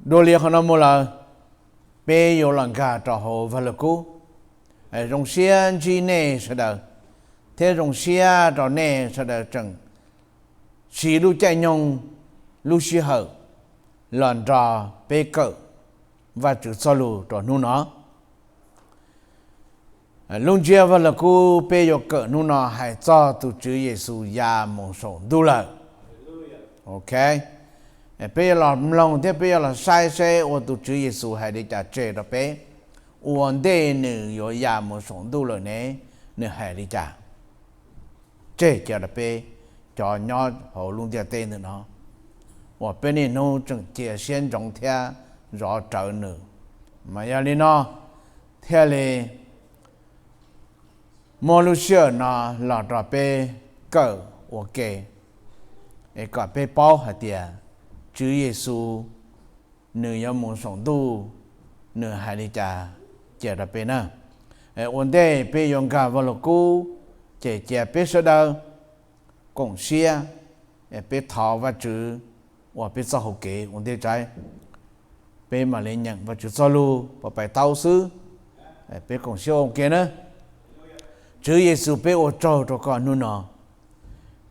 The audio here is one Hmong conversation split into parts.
Dua li qhov no mus lawm, peb yuav los nkag rau hauv vaj lug kub. Zoo siab ntsib nej sawv daws, thiab zoo siab rau nej sawv daws tseem siv lub caij nyoog, lub sij hawm los nrog peb kawm Vajtswv txoj lug rau hnub no. Lub ntsiab vaj lug kub peb yuav kawm hnub no hais txog tus Tswv Yexus ya mus saum ntuj lawm. Ok, peb yuav los mloog thiab peb yuav los saib seb ua tus Tswv Yexus hais li cas tseg rau peb. Ua ntej nws yuav ya mus saum ntuj lawm ne, nws hais li cas tseg cia rau peb cov nyob hauv lub ntiaj teb ntawm no, uas peb niaj hnub tseem cia siab ntsoov thiab zov rawv nws. Mas yog li no thiaj li muaj lub sij hawm no los rau peb kawm ua ke, es kom peb paub hais tias Tswv Yexus nws yuav mus saum ntuj, nws hais li cas cia rau peb na. Ua ntej peb yuav nkag vaj lug kub, ces cia peb sawv daws koom siab, peb thov Vajtswv ua peb txoj hau kev ua ntej tsaib. Peb mam li nyeem Vajtswv txoj lug pov pais taub xwb. Peb koom siab ua ke na. Tswv Yexus, peb ua tsaug rau koj hnub no.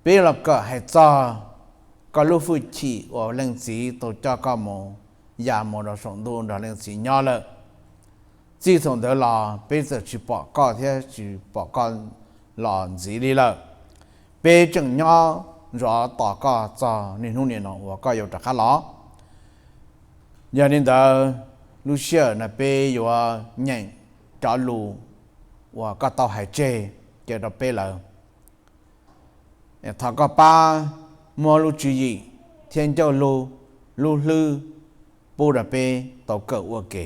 Peb los kawm hais txog koj lub hwj chim uas Leej Txiv tau coj koj mus, ya mus rau saum ntuj nrog Leej Txiv nyob lawm. Txij thaum ntawd los peb txawm tsis pom koj thiab tsis pom koj los ntxiv li lawm. Peb tseem nyob zov tos koj txog niaj hnub nim no uas koj yuav rov qab los. Yog li ntawd, lub sij hawm no peb yuav nyeem cov lus uas koj tau hais tseg cia rau peb lawm. Thov koj pab muab lub tswv yim thiab ncauj lug, lub hlwb pub rau peb tau kawm ua ke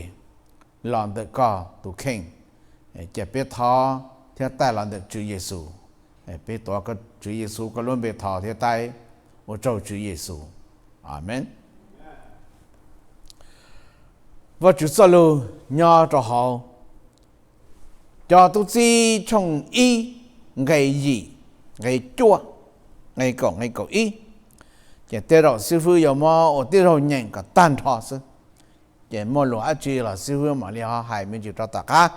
los ntawm koj tus kheej. Cia peb thov thiab taij los ntawm Tswv Yexus. Peb tuav Tswv Yexus koj lub npe thov thiab taij, ua tsaug Tswv Yexus. Amees. Vajtswv txoj lug nyob rau hauv Cov Tub Txib tshooj ib, nqe yim, nqe cuaj, nqe kaum, nqe kaum ib. Ces tej zaum xib fwb yuav muab ua tib zaug nyeem kom tag nrho xwb. Ces muaj lus dab tsi los xib fwb mam li ho hais me ntsis rau tom qab.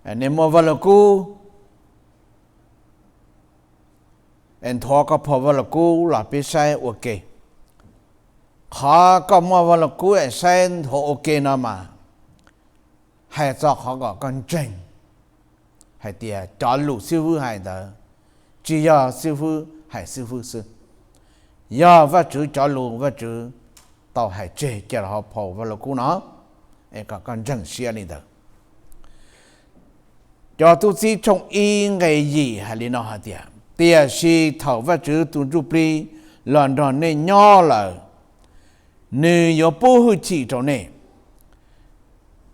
Nej muaj vaj lug kub, nthuav koj phau vaj lug kub los peb saib ua ke. Qhov koj muaj vaj lug kub es saib nthuav ua ke no mas hais txog qhov kom koj ntseeg hais tias cov lus xib fwb hais ntawd tsis yog xib fwb hais xib fwb xwb, yog Vajtswv cov lus Vajtswv tau hais tseg cia rau hauv phau vaj lug kub no, es kom koj ntseeg siab li ntawd. Cov Tub Txib tshooj ib nqe yim hais li no hais tias, tiam sis thaum Vajtswv tus Ntsuj Plig los nrog nej nyob lawm, nws yuav pub hwj chim rau nej.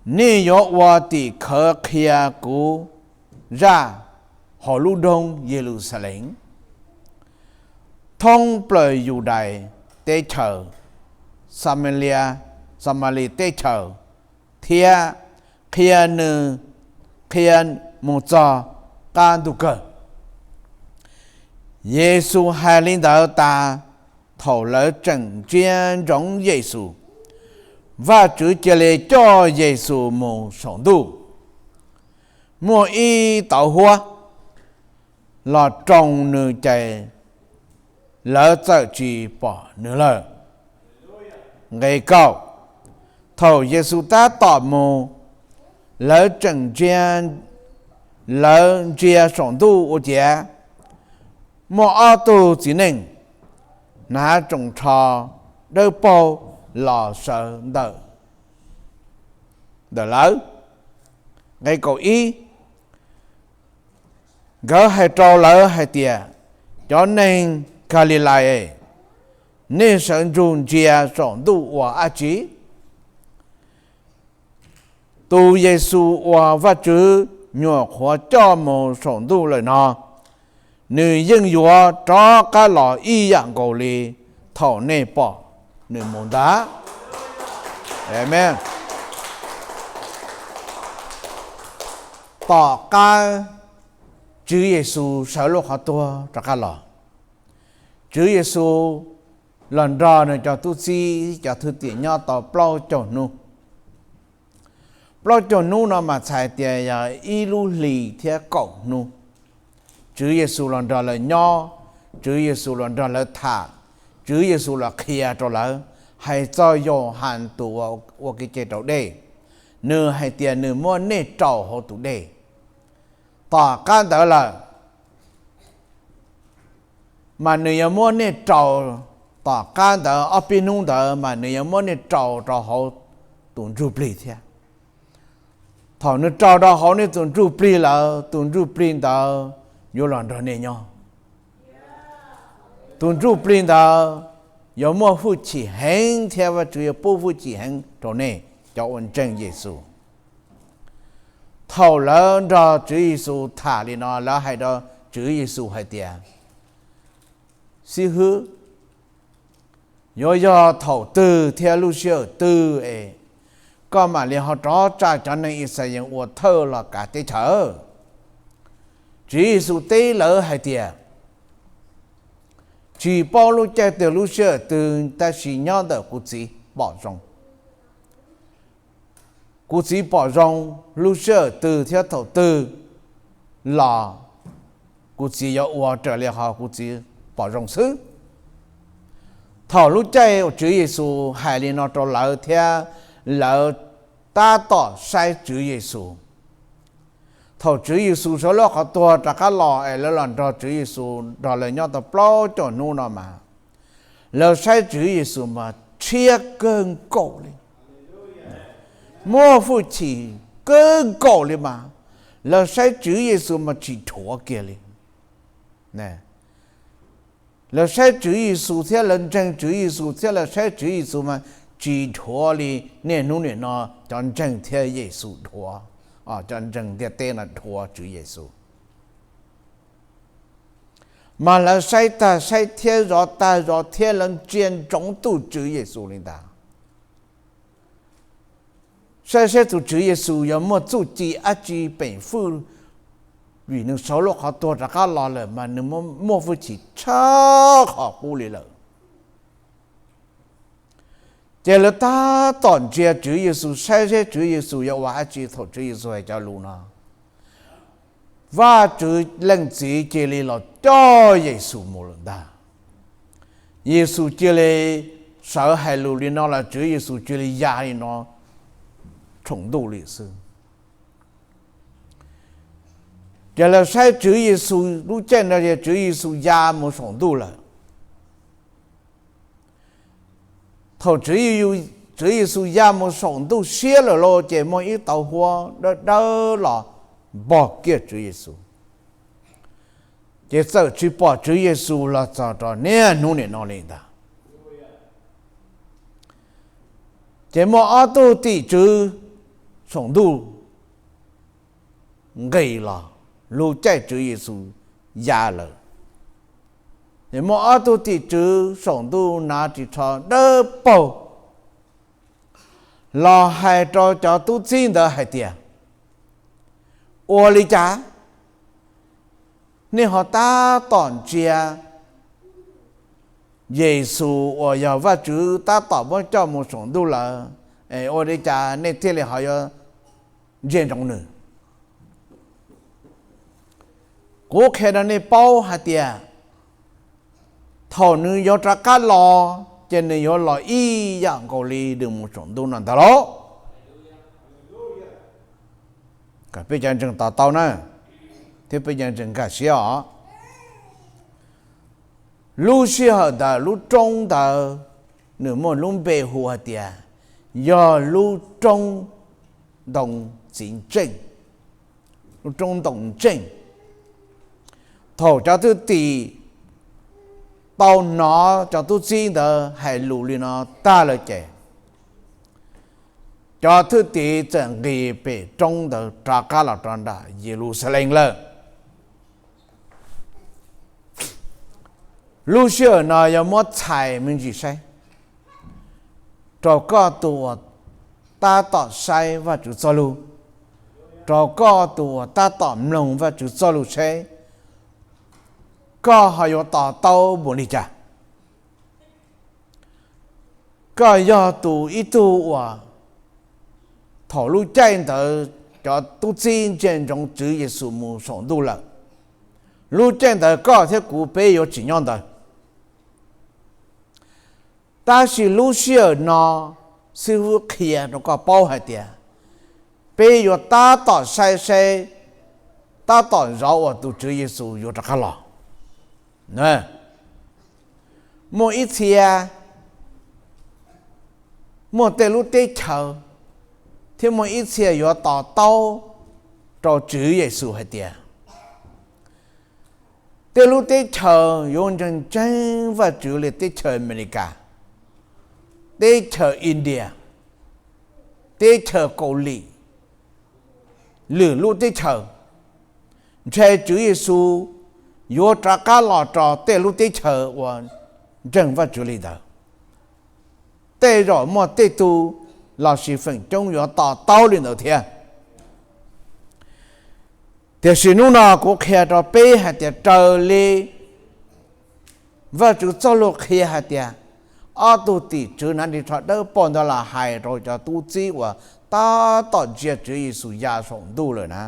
Nej yuav ua tim khawv qhia kuv zaj hauv lub nroog Yeluxalees, thoob plaws Yudais teb chaws, Xamalia, Xamalis teb chaws, thiab qhia nws qhia mus txog qab ntuj kawg. Yexus hais li ntawd tas, thaum lawv tseem ntsia ntsoov Yexus, Vajtswv cia li coj Yexus mus saum ntuj. Muaj ib tauv huab los roos nws ces lawv txawm tsis pom nws lawm. Nqe kaum, thaum Yexus tab tom mus, lawv tseem ntsia, lawv ntsia saum ntuj ua ciav, muaj ob tug txiv neej hnav tsoos tsho dawb paug los sawv ntawm ntawm lawv. Nqe kaum ib, nkawd hais rau lawv hais tias, Cov neeg Kalilais, nej sawv ntsug ntsia saum ntuj ua dab tsi? Tus Yexus uas Vajtswv nyuam qhuav coj mus saum ntuj lawm no, nws yeej yuav rov qab los ib yam nkaus li thaum nej pom nws mus ntag. Amees. Tom qab Tswv Yexus sawv lub qhov tuag rov qab los, Tswv Yexus los nrog nws cov tub txib cov thwj tim nyob tau plaub caug hnub. Plaub caug hnub no mas txhais tias yog ib lub hlis thiab kaum hnub. Tswv Yexus los nrog lawv nyob, Tswv Yexus los nrog lawv tham, Tswv Yexus los qhia rau lawv hais txog Yauhas tus ua kev cai raus dej, nws hais tias nws muab nej rau hauv tus dej. Tom qab ntawd lawm mas nws yuav muab nej rau, tom qab ntawd ob peb hnub ntawd mas nws yuav muab nej rau rau hauv tus ntsuj plig thiab. Thaum nws rau rau hauv nej tus ntsuj plig lawm, tus ntsuj plig ntawd yuav los nrog nej nyob. Tus ntsuj plig ntawd yuav muaj hwj chim heev thiab Vajtswv yuav pub hwj chim heev rau nej cov uas ntseeg Yexus. Thaum lawv nrog Tswv Yexus tham li no, lawv hais rau Tswv Yexus hais tias, Xib hwb, yuav yog thaum twg thiab lub sij hawm twg es koj mam li ho rov tsa cov neeg Yixalayees ua thawj los kav teb chaws? Tswv Yexus teb lawv hais tias, Tsis paub lub caij twg lub sij hawm twg, tab sis nyob ntawm kuv Txiv pom zoo. Kuv Txiv pom zoo, lub sij hawm twg thiab thaum twg los kuv Txiv yuav ua raws li qhov kuv Txiv pom zoo xwb. Thaum lub caij uas Tswv Yexus hais li no rau lawv thiab lawv tab tom saib Tswv Yexus. Thaum Tswv Yexus sawv lub qhov tuag rov qab los es lawv los nrog Tswv Yexus nrog lawv nyob tau plaub caug hnub no mas, lawv saib Tswv Yexus mas rhiab kawg nkaus li, muaj hwj chim kawg nkaus li mas, lawv saib Tswv Yexus mas tsis dhuav kiag li. Lawv saib Tswv Yexus thiab lawv ntseeg Tswv Yexus thiab lawv saib Tswv Yexus mas tsis dhuav li niaj hnub niam no cov ntseeg thiab Yexus dhuav, cov ntseeg ntiaj teb no dhuav Tswv Yexus. Mas lawv saib tag saib thiab zov tag zov thiab lawv ntsia ntsoov tus Tswv Yexus li ntawd. Saib seb tus Tswv Yexus yuav muaj txuj ci dab tsi peem fwj, vim nws sawv lub qhov tuag rov qab los lawm mas nws muaj hwj chim tshaj qhov qub li lawm. Ces lawv tab tom ntsia Tswv Yexus saib seb Tswv Yexus yuav ua dab tsi thaum Tswv Yexus hais cov lus no. Vajtswv Leej Txiv cia li los coj Yexus mus lawm ntag. Yexus cia li sawv hais lus li no los Tswv Yexus cia li ya li no saum ntuj li xwb. Ces lawv saib Tswv Yexus lub caij no ces Tswv Yexus ya mus saum ntuj lawm. Thaum Tswv Yexus ya mus saum ntuj siab lawm lauj, ces muaj ib tauv huab dawb dawb los npog kiag Tswv Yexus. Ces txawm tsis pom Tswv Yexus los txog rau niaj hnub nim no li ntag. Ces muaj ob tug tim tswv saum ntuj nqis los, lub caij Tswv Yexus ya lawm. Ces muaj ob tug tim tswv saum ntuj hnav ris tsho dawb paug los hais rau cov tub txib ntawd hais tias, ua li cas nej ho tab tom ntsia Yexus uas yog Vajtswv tab tom muab coj mus saum ntuj lawm, es ua li cas nej thiaj li ho yuav ntsia ntsoov nws? Kuv qhia rau nej paub hais tias thaum nws yuav rov qab los, ces nws yuav los ib yam nkaus li nws mus saum ntuj no ntag lauj. Kom peb cov ntseeg to taub na, thiab peb cov ntseeg nkag siab os. Lub sij hawm ntawd lub roob ntawd nws muaj lub npe hu hais tias yog lub roob ntoo txiv ntseej, lub roob ntoo ntseej. Thaum cov thwj tim tau hnov cov tub txib ntawd hais lus li no tag lawm ces cov thwj tim txawm nqis pem roob ntawd rov qab los rau nram Yeluxalees lawm. Lub sij hawm no yuav muab txhais me ntsis saib, rau koj tus uas tab tom saib Vajtswv txoj lus, rau koj tus uas tab tom mloog Vajtswv txoj lus saib, koj ho yuav to taub mus li cas? Koj yog tus ib tug uas thaum lub caij ntawd cov tub txib ntsia ntsoov Tswv Yexus mus saum ntuj lawm, lub caij ntawd koj thiab kuv peb yuav tsis nyob ntawd. Tab sis lub sij hawm no, xib fwb qhia rau koj paub hais tias peb yuav tab tom saib seb, tab tom zov uas tus Tswv Yexus yuav rov qab los. Muaj ib txhia muaj tej lub teb chaws, thiab muaj ib txhia yuav to taub rau Tswv Yexus hais tias tej lub teb chaws yuav ntseeg ntseeg Vajtswv li teb chaws Amelikas, teb chaws India, teb chaws Kaus Lim, lwm lub teb chaws, ntshe Tswv Yexus yuav rov qab los rau tej lub teb chaws uas ntseeg Vajtswv li ntawd. Tej zaum muaj tej tug lossis feem coob yuav to taub li ntawd thiab. Tiam sis hnub no kuv qhia rau peb hais tias raws li Vajtswv txoj lus qhia hais tias, ob tug tim tswv hnav ris tsho dawb paug ntawd los hais rau cov tub txib uas tab tom ntsia Tswv Yexus ya saum ntuj lawm na,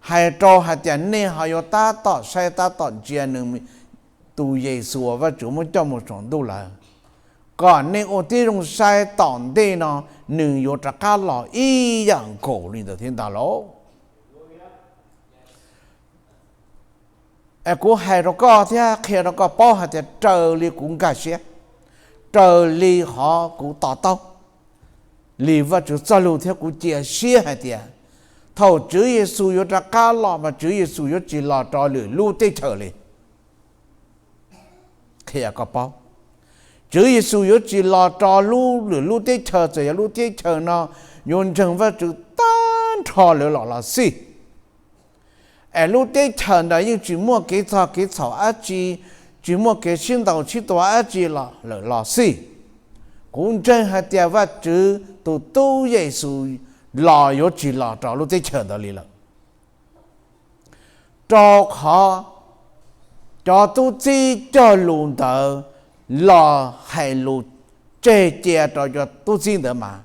hais rau hais tias nej ho yuav tab tom saib tab tom ntsia nws, tus Yexus uas Vajtswv muab coj mus saum ntuj lawm, kom nej ua tib zoo saib tom ntej no nws yuav rov qab los ib yam nkaus li ntawd thiab ntag lauj. Es kuv hais rau koj thiab qhia rau koj paub hais tias raws li kuv nkag siab, raws li qhov kuv to taub li Vajtswv txoj lus thiab kuv cia siab hais tias thaum Tswv Yexus yuav rov qab los mas Tswv Yexus yuav tsis los rau lwm lub teb chaws li. Qhia koj paub, Tswv Yexus yuav tsis los rau lub lwm lub teb chaws, txawm yog lub teb chaws no yuav ntseeg Vajtswv tag nrho lawm los los xij. Es lub teb chaws ntawd yeej tsis muaj kev txog kev txhaum dab tsi, tsis muaj kev sib ntaus sib tua dab tsi lawm los xij. Kuv ntseeg hais tias Vajtswv tus tub Yexus los yuav tsis los rau lub teb chaws ntawd li lawm. Rau qhov cov tub txib cog lus ntawd los hais lus tseg cia rau cov tub txib ntawd mas,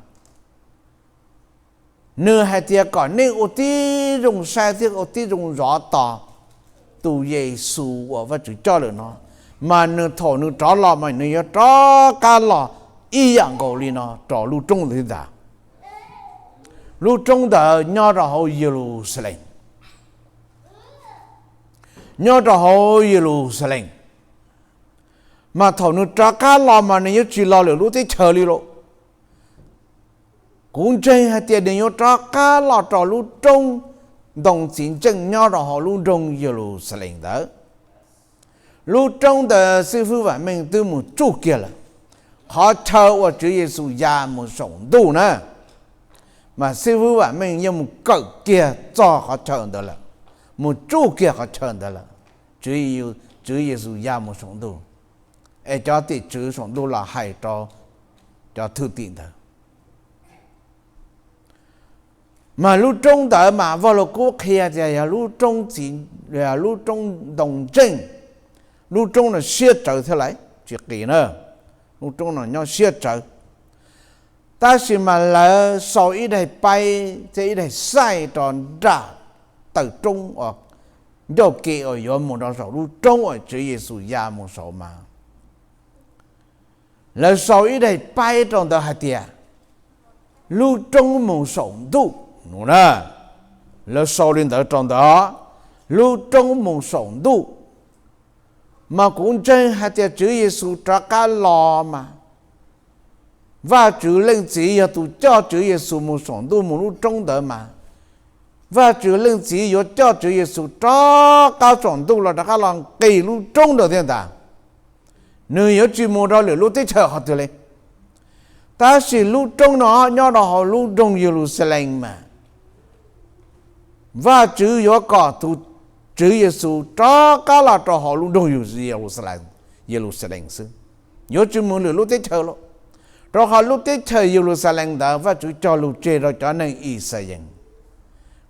nws hais tias kom nej ua tib zoo saib thiab ua tib zoo zov tos tus Yexus uas Vajtswv coj lawm no, mas nws thaum nws rov los mas nws yuav rov qab los ib yam nkaus li no rau lub roob ntawd thiab ntag. Lub roob ntawd nyob rau hauv Yeluxalees, nyob rau hauv Yeluxalees. Mas thaum nws rov qab los mas nws yuav tsis los lwm lub teb chaws li lauj. Kuv ntseeg hais tias nws yuav rov qab los rau lub roob ntoo txiv ntseej nyob rau hauv lub nroog Yeluxalees ntawd. Lub roob ntawd xib fwb Vam Meej twb mus tsuj kiag lawm. Qhov chaw uas Tswv Yexus ya mus saum ntuj na, mas xib fwb Vam Meej yeej mus kawm kiag txog qhov chaw ntawd lawm, mus tsuj kiag qhov chaw ntawd lawm. Tswv Yexus ya mus saum ntuj, es cov tim tswv saum ntuj los hais rau cov thwj tim ntawd. Mas lub roob ntawd mas Vaj Lug Kub qhia tias yog lub roob txiv, lub roob ntoo ntseej, lub roob no siab tsawv thiab lawm tsis qis na, lub roob no nyob siab tsawv. Tab sis mas lawv sau ib daim paib thiab ib daim xaij rau nram taw roob uas ncauj ke uas yuav mus rau saum lub roob uas Tswv Yexus ya mus saud mas, lawv sau ib daim paib rau ntawd hais tias lub roob mus saum ntuj no na. Lawv sau li ntawd rau ntawd, lub roob mus saum ntuj. Mas kuv ntseeg hais tias Tswv Yexus rov qab los mas, Vajtswv Leej Txiv yog tus coj Tswv Yexus mus saum ntuj mus lub roob ntawd mas, Vajtswv Leej Txiv yuav coj Tswv Yexus rov qab saum ntuj los rov qab los nqis lub roob ntawd thiab ntag. Nws yuav tsis mus rau lwm lub teb chaws qhov twg li. Tab sis lub roob no nyob rau hauv lub nroog Yeluxalees mas, Vajtswv yuav kom tus Tswv Yexus rov qab los rau hauv lub nroog Yeluxalees xwb, yuav tsis mus lwm lub teb chaws lawm. Rau qhov lub teb chaws Yeluxalees ntawd Vajtswv cog lus tseg rau cov neeg Ixayees,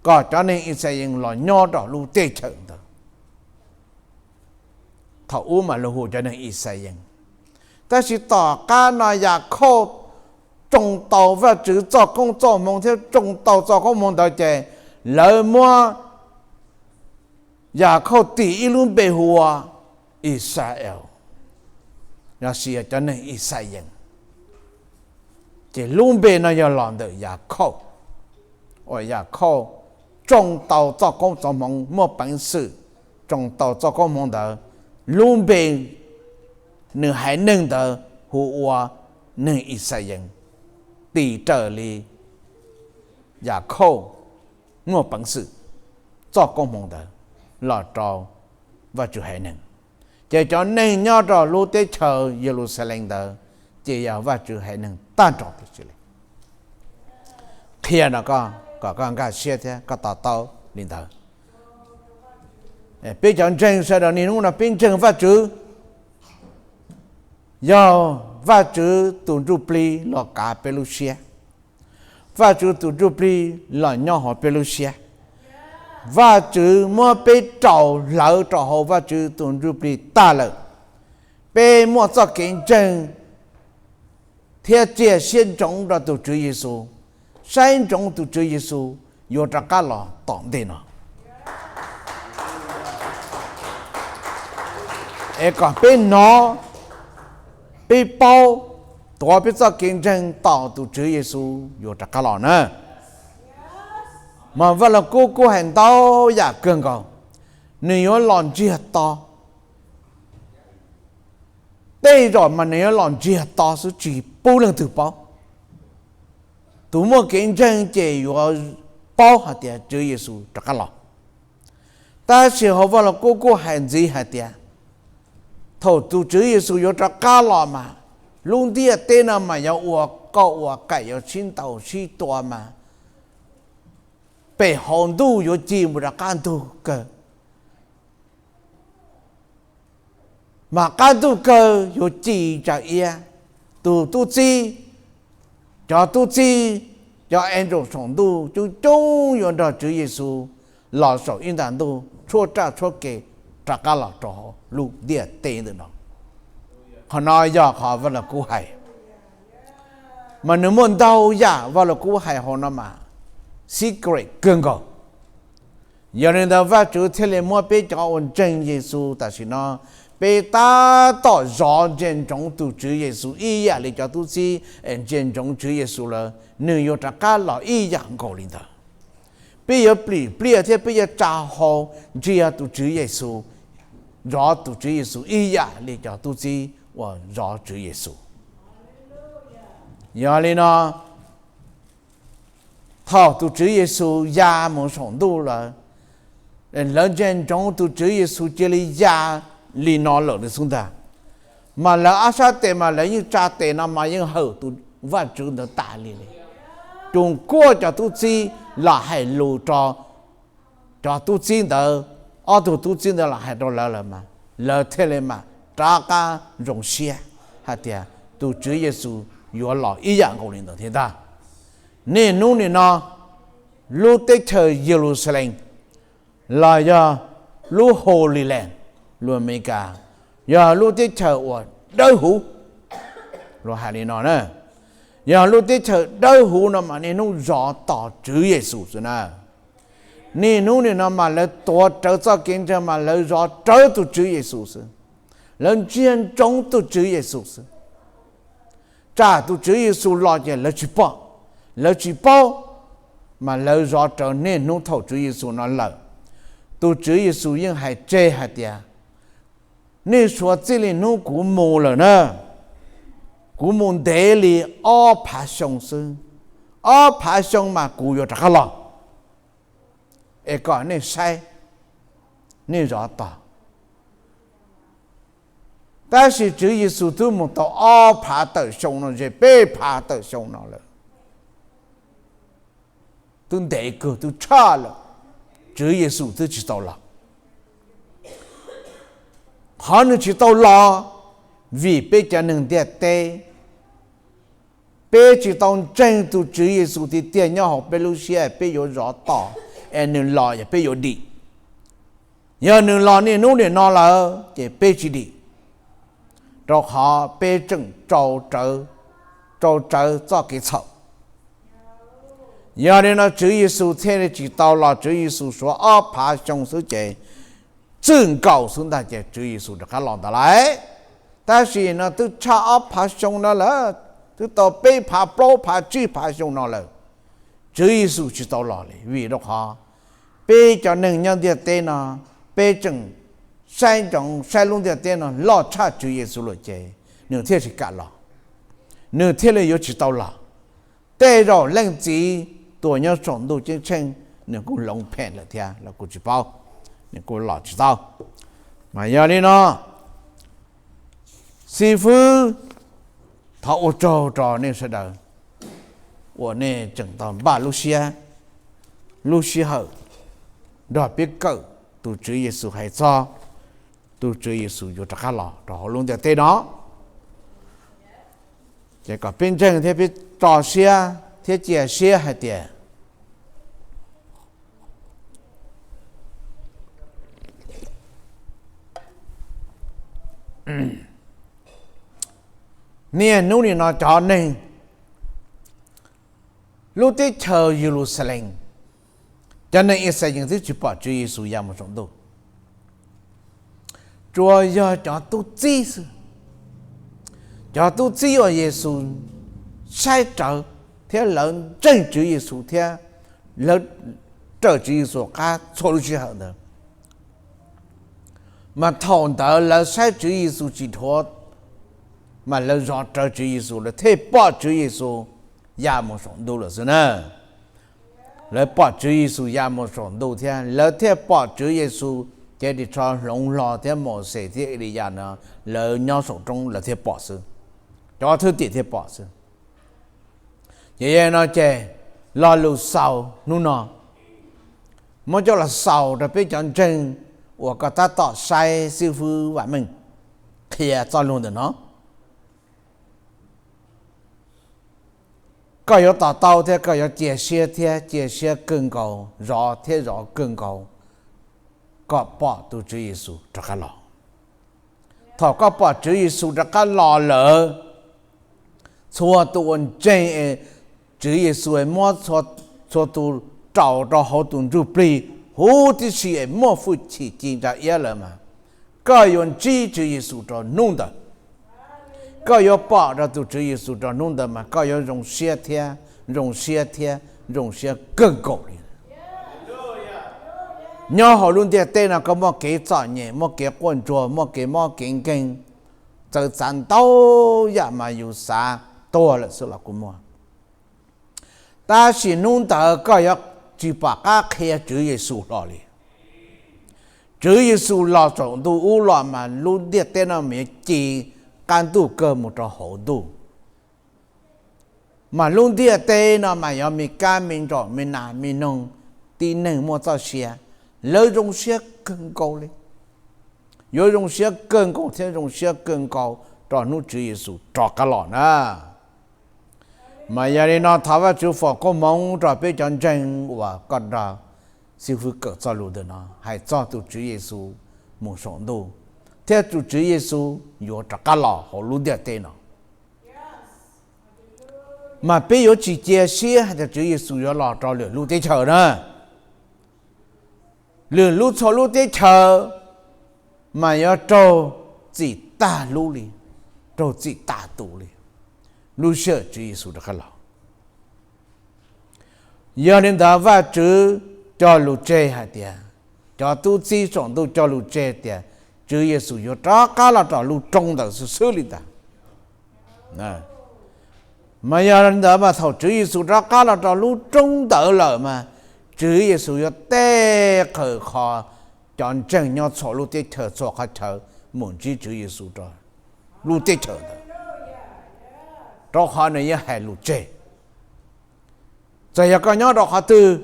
kom cov neeg Ixayees los nyob rau lub teb chaws ntawd. Thaum ub mas luag hu cov neeg Ixayees, Tab sis tom qab no Yakhauj tsoo tau Vajtswv txoj koob txoj hmoov thiab tsoo tau txoj koob hmoov ntawd ces lawv muab Yakhauj tis ib lub npe hu ua Israel, los sis cov neeg Ixayees. Ces lub npe no yog los ntawm Yakhauj, uas Yakhauj tsoo tau txoj koob txoj hmoov muaj peev xwm, tsoo tau txoj koob hmoov ntawd, lub npe nws haiv neeg ntawd hu ua neeg Ixayees, tis raws li Yakhauj muaj peev xwm txoj koob hmoov ntawd los rau Vajtswv haiv neeg. Ces cov neeg nyob rau lub teb chaws Yeluxalees ntawd ces yog Vajtswv haiv neeg tag nrho tiam sis li. Qhia no kom koj nkag siab thiab koj to taub li ntawd. Peb cov ntseeg sawv daws niaj hnub no peb ntseeg Vajtswv, yog Vajtswv tus Ntsujplig los kav peb lub siab. Vajtswv tus Ntsujplig los nyob hauv peb lub siab. Vajtswv muab peb rau hlawv rau hauv Vajtswv tus Ntsujplig tag lawm. Peb muaj txoj kev ntseeg thiab txiaj siab ntsoov rau tus Tswv Yexus, saib ntsoov tus Tswv Yexus yuav rov qab los tom ntej no. Es kom peb hnov, peb paub, tuav peb txoj kev ntseeg tos tus Tswv Yexus yuav rov qab los na. Mas Vaj Lug Kub kuj hais ntau yam kawg nkaus, nws yuav los ntsiag to. Tej zaum mas nws yuav los ntsiag to xwb tsis pub leej twg paub. Tus muaj kev ntseeg ces yuav paub hais tias Tswv Yexus rov qab los. Tab sis hauv Vaj Lug Kub kuj hais ntxiv hais tias thaum tus Tswv Yexus yuav rov qab los mas lub ntiaj teb no mas yuav ua kauj ua kaim, yuav sib ntaus sib tua mas pem hauv ntuj yuav ci mus rau qab ntug kawg. Mas qab ntug kawg yuav ci tsa iab, tus tub txib, cov tub txib, cov angel saum ntuj coob coob yuav nrog Tswv Yexus los saum ib nta ntuj tshuab raj tshuab ke rov qab los rau lub ntiaj teb ntawm no. Qhov no yog qhov Vaj Lug Kub hais. Mas nws muaj ntau yam Vaj Lug Kub hais hauv no mas secret kawg nkaus. Yog li ntawd Vajtswv thiaj li muab peb cov uas ntseeg Yexus tam sim no, peb tab tom zov ntsia ntsoov tus Tswv Yexus ib yam li cov tub txib ntsia ntsoov Tswv Yexus lawm, nws yuav rov qab los ib yam nkaus li ntawd. Peb yuav plim pliaj thiab peb yuav tsa hau ntsia tus Tswv Yexus, zov tus Tswv Yexus ib yam li cov tub txib uas zov Tswv Yexus. Yog li no, thaum tus Tswv Yexus ya mus saum ntuj lawm, lawv ntsia ntsoov tus Tswv Yexus cia li ya li no lawm li xwb ntag. Mas lawv ob sab tes mas lawv yeej tsa tes no mas yeej hawm tus Vajtswv ntawd tas li li. Tus kuaj cov tub txib los hais lus rau cov tub txib ntawd, ob tug tub txib ntawd los hais rau lawv lawm mas lawv thiaj li mam rov qab zoo siab hais tias tus Tswv Yexus yuav los ib yam nkaus li ntawd thiab ntag. Niaj hnub nim no lub teb chaws Yeluxalees los yog lub Holy Land, lus Amelikas, yog lub teb chaws uas dawb huv, lus hais li no na, yog lub teb chaws dawb huv no mas niaj hnub zov tos Tswv Yexus xwb na. Niaj hnub nim no mas lawv tuav rawv txoj kev ntseeg mas lawv zov rawv tus Tswv Yexus xwb, lawv ntsia ntsoov tus Tswv Yexus xwb. Tsam tus Tswv Yexus los ces lawv tsis pom, lawv tsis paub, mas lawv zov rawv niaj hnub thaum Tswv Yexus no lawm. Tus Tswv Yexus yeej hais tseg hais tias, nej suav txij li hnub kuv mus lawm na, kuv mus ntev li ob phav xyoo xwb, ob phav xyoo mas kuv yuav rov qab los, es kom nej saib, nej zov tos. Tab sis Tswv Yexus twb mus tau ob phav tawm xyoo no ze peb phav tawm xyoo no lawm, twb ntev kawg twb tshaj lawm, Tswv Yexus twb tsis tau los. Qhov nws tsis tau los vim peb cov neeg ntiaj teb, peb tsis tau ntseeg tus Tswv Yexus tiag tiag nyob hauv peb lub siab peb yuav zov tos es nws los yog peb yuav dim. Yog nws los niaj hnub nim no lawm ces peb tsis dim. rau qhov peb tseem rau rawv txoj kev txhaum. Yog li no Tswv Yexus thiaj li tsis tau los, Tswv Yexus suav ob phav xyoo xwb ces txwj nkaus xwb ntag ces Tswv Yexus rov qab los ntawd lawm. Tab sis no twb tshaj ob phav xyoo no lawm, twb tau peb phav plaub phav tsib phav xyoo no lawm, Tswv Yexus tsis tau los li vim rau qhov peb cov neeg nyob ntiaj teb no, peb tseem saib ntsoov saib lub ntiaj teb no loj tshaj Tswv Yexus lawm ces nws thiaj tsis kam los, nws thiaj li yuav tsis tau los. Tej zaum leej txiv tuam nyob saum ntuj ceeb tsheej nws kuj hloov phem lawm thiab los kuj tsis paub, nws kuj los tsis tau. Mas yog li no, xib fwb, thov ua tsaug rau nej sawv daws uas nej tseem tau npaj lub siab, lub sij hawm nrog peb kawm tus Tswv Yexus hais txog tus Tswv Yexus yuav rov qab los rau hauv lub ntiaj teb no. Ces kom peb ntseeg thiab peb tso siab thiab cia siab hais tias niaj hnub nim no cov neeg lub teb chaws Yeluxalees, cov neeg Ixayees twb tsis pom Tswv Yexus ya mus saum ntuj. Tsuas yog cov tub txib xwb, cov tub txib uas Yexus saib rawv thiab lawv ntseeg Tswv Yexus thiab lawv raws Tswv Yexus qab txhua lub sij hawm ntawd. Mas thaum ntawd lawv saib Tswv Yexus tsis dhuav, mas lawv zov rawv Tswv Yexus, lawv thiaj pom Tswv Yexus ya mus saum ntuj lawm xwb na. Lawv pom Tswv Yexus ya mus saum ntuj thiab lawv thiaj pom Tswv Yexus cev ris tsho hloov hlo thiab Mauxes thiab Eliyas no lawv nyob saum roob lawv thiaj pom xwb, cov thwj tim thiaj pom xwb. Ces yog no ces lo lus xaus hnub no muab coj los xaus rau peb cov ntseeg uas koj tab tom saib xib fwb Vam Meej qhia txoj lus ntawm no. Koj yuav to taub thiab koj yuav cia siab thiab cia siab kawg nkaus, zov thiab zov kawg nkaus, kom pom tus Tswv Yexus rov qab los. Thaum koj pom Tswv Yexus rov qab los lawm, txhua tus uas ntseeg Tswv Yexus es muab txhua tus rau rau hauv tus ntsuj plig huv tib si es muaj hwj chim ci ntsa iab lawm mas, koj yuav ntsib Tswv Yexus rau hnub ntawd. Koj yuav pom rau tus Tswv Yexus rau hnub ntawd mas koj yuav zoo siab thiab zoo siab thiab zoo siab kawg nkaus li. Nyob hauv lub ntiaj teb no koj muaj kev txom nyem, muaj kev quaj ntsuag, muaj kev mob kev nkeeg, txawv txav ntau yam mas yus xav tuag lawm xwb los kuj muaj. Tab sis hnub ntawd koj yuav tsis pom qab qhia Tswv Yexus hlo li. Tswv Yexus los saum ntuj ub los mas lub ntiaj teb no mas yuav ci qab ntuj kawg mus rau hauv ntuj. Mas lub ntiaj teb no mas yog me kab me ntsaum me nas me noog, tib neeg muaj txoj sia, lawv zoo siab kawg nkaus li. Yuav zoo siab kawg nkaus thiab zoo siab kawg nkaus rau hnub Tswv Yexus rov qab los na. Mas yog li no thov Vajtswv foom koob hmoov rau peb cov ntseeg uas koj nrog xib fwb kawm txoj lus ntawm no hais txog tus Tswv Yexus mus saum ntuj, thiab tus Tswv Yexus yuav rov qab los hauv lub ntiaj teb no. Mas peb yuav tsis cia siab hais tias Tswv Yexus yuav los rau lwm lub teb chaws na. Lwm lub txhua lub teb chaws mas yuav raug txim tag lub li, raug txim tag tus li, lub sij hawm Tswv Yexus rov qab los. Yog li ntawd Vajtswv cog lus tseg hais tias, cov tub txib saum ntuj cog lus tseg tias Tswv Yexus yuav rov qab los rau lub roob ntawd xwb xwb li ntag. Mas yog li ntawd mas thaum Tswv Yexus rov qab los rau lub roob ntawd lawm mas Tswv Yexus yuav tej qhawv qhov cov ntseeg nyob txhua lub teb chaws txhua qhov chaw mus ntsib Tswv Yexus rau lub teb chaws ntawd, rau qhov nws yeej hais lus tseg. Txawm yog koj nyob rau qhov twg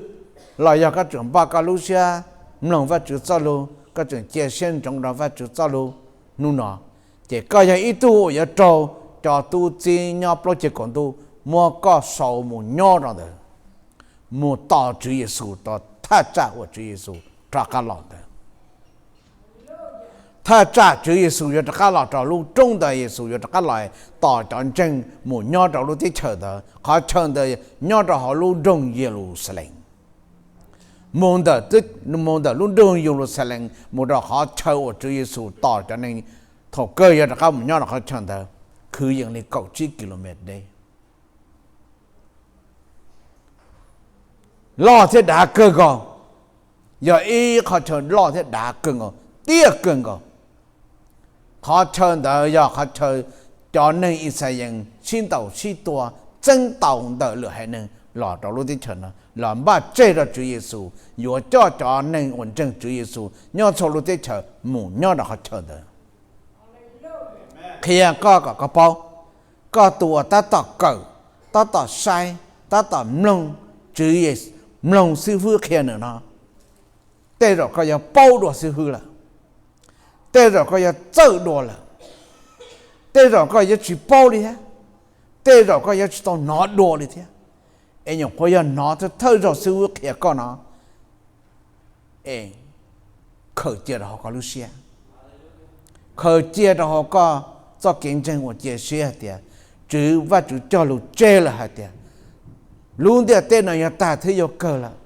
los yog koj tseem npaj koj lub siab mloog Vajtswv txoj lus, koj tseem cia siab ntsoov rau Vajtswv txoj lus hnub no, ces koj yog ib tug uas yuav raug cov tub txib nyob plaub ceg kaum ntuj muab koj sau mus nyob rau ntawd, mus tos Tswv Yexus rau thaj tsam uas Tswv Yexus rov qab los ntawd. Thaj tsam Tswv Yexus yuav rov qab los rau lub roob ntawd, Yexus yuav rov qab los tos cov ntseeg mus nyob rau lub teb chaws ntawd. Qhov chaw ntawd nyob rau hauv lub nroog Yeluxalees. Mus ntawm lub nroog Yeluxalees mus rau qhov chaw uas Tswv Yexus tos cov neeg thaum kawg yuav rov qab mus nyob rau qhov chaw ntawd, kwv yees li kaum tsib kilomev deb. Loj thiab dav kawg nkaus, yog ib qhov chaw loj thiab dav kawg nkaus, tiaj kawg nkaus. Qhov chaw ntawd yog qhov chaw cov neeg Yixalayees sib ntaus sib tua txeeb tau ntawm lwm haiv neeg los rau lub teb chaws no, los npaj tseg rau Tswv Yexus yuav coj cov neeg uas ntseeg Tswv Yexus nyob txhua lub teb chaws mus nyob rau qhov chaw ntawd. Qhia koj kom koj paub, koj tus uas tab tom kawm, tab tom saib, tab tom mloog Tswv Yexus, mloog xib fwb qhia nws no, tej zaum koj yuav paub dua xib fwb lawm, tej zaum koj yuav txawj dua lawm, tej zaum koj yuav tsis paub li thiab, tej zaum koj yuav tsis tau hnov dua li thiab. Es nyuam qhuav yog hnov thawj thawj zaug xib fwb qhia koj no, es khaws cia rau hauv koj lub siab, khaws cia rau hauv koj txoj kev ntseeg uas cia siab hais tias Tswv, Vajtswv cog lus tseg lawm hais tias lub ntiaj teb no yuav tag thiab yuav kawg lawm.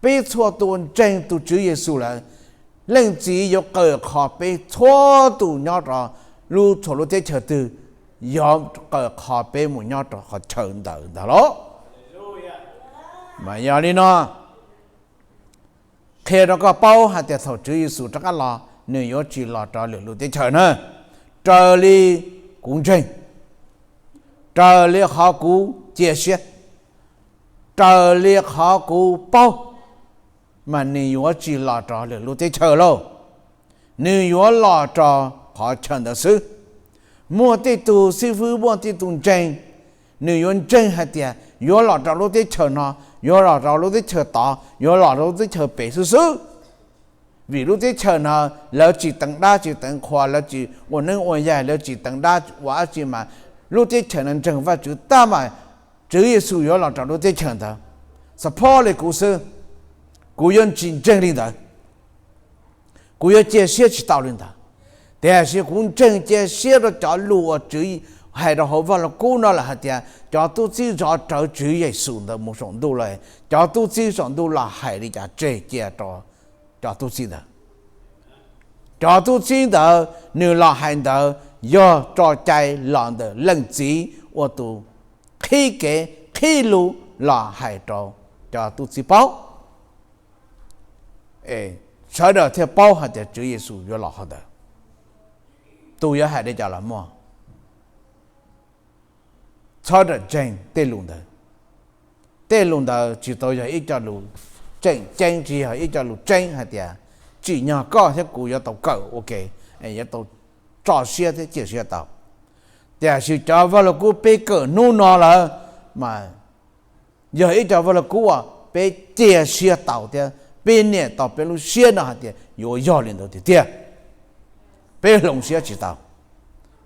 Peb txhua tus ntseeg tus Tswv Yexus lawm, Leej Txiv yuav qawm qhov peb txhua tus nyob rau lub txhua lub teb chaws twg, yuav qawm qhov peb mus nyob rau qhov chaw ntawd ntag lauj. Mas yog li no, qhia rau koj paub hais tias thaum Tswv Yexus rov qab los, nws yuav tsis los rau lwm lub teb chaws na. Raws li kuv ntseeg, raws li qhov kuv cia siab, raws li qhov kuv paub, mas nws yuav tsis los rau lwm lub teb chaws lauj. Nws yuav los rau qhov chaw ntawd xwb. Muaj tej tug xib fwb, muaj tej tug ntseeg, nws yuav ntseeg hais tias yuav los rau lub teb chaws no, yuav los rau lub teb chaws tod, yuav los rau lub teb chaws pem xwb xwb. Vim lub teb chaws no lawv tsis teev dab tsis teev qhua, lawv tsis ua neeb ua yaig, lawv tsis teev dab ua dab tsi mas lub teb chaws no ntseeg Vajtswv tag mas Tswv Yexus yuav los rau lub teb chaws ntawd. Xav phob li kuv xwb, kuv yuav tsis ntseeg li ntawd, kuv yuav cia siab tsis tau li ntawd. Tiam sis kuv ntseeg cia siab rau cov lus uas Tswv hais rau hauv vaj lug kub no lawm hais tias cov tub txib zov rawv Tswv Yexus ntawd mus saum ntuj lawm, cov tub txib saum ntuj los hais li cas tseg cia rau cov tub txib ntawd. Cov tub txib ntawd nws los hais ntawd yog tso cai los ntawm Leej Txiv ua tus qhib kev qhib lus los hais rau cov tub txib paub, sawv daws thiaj paub hais tias Tswv Yexus yuav los qhov ntawd. Tus yuav hais li cas los muaj, txhob rawm ntseeg tej lus ntawd. Tej lus ntawd tsis tau yog ib co lus tseem ceeb, tsis yog ib co lus tseeb hais tias tsim nyog koj thiab kuv yuav tau kawm ua ke, yuav tau tso siab thiab cia siab tau. Tiam sis cov vaj lug kub peb kawm hnub no lawm mas yog ib co vaj lug kub uas peb cia siab tau thiab peb niam tau peb lub siab no hais tias yuav yog li ntawd tiag tiag, peb hloov siab tsis tau.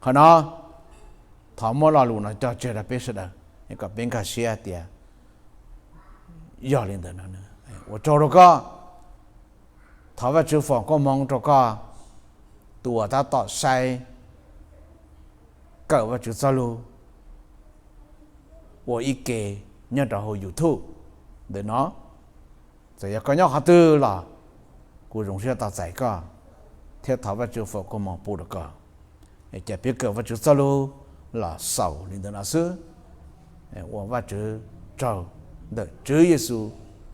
Qhov no thov muab lo lus no cog tseg rau peb sawv daws kom peb nkag siab tias yog li ntawd no. Ua tsaug rau koj, thov Vajtswv foom koob hmoov rau koj, tus uas tab tom saib kawm Vajtswv txoj lug ua ib ke nyob rau hauv YouTube ntawm no. Txawm yog koj nyob qhov twg los kuv zoo siab tos txais koj thiab thov Vajtswv foom koob hmoov pub rau koj. Ces peb kawm Vajtswv txoj lug los xaus li ntawm no xwb. Ua Vajtswv tsaug ntawm Tswv Yexus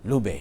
lub npe.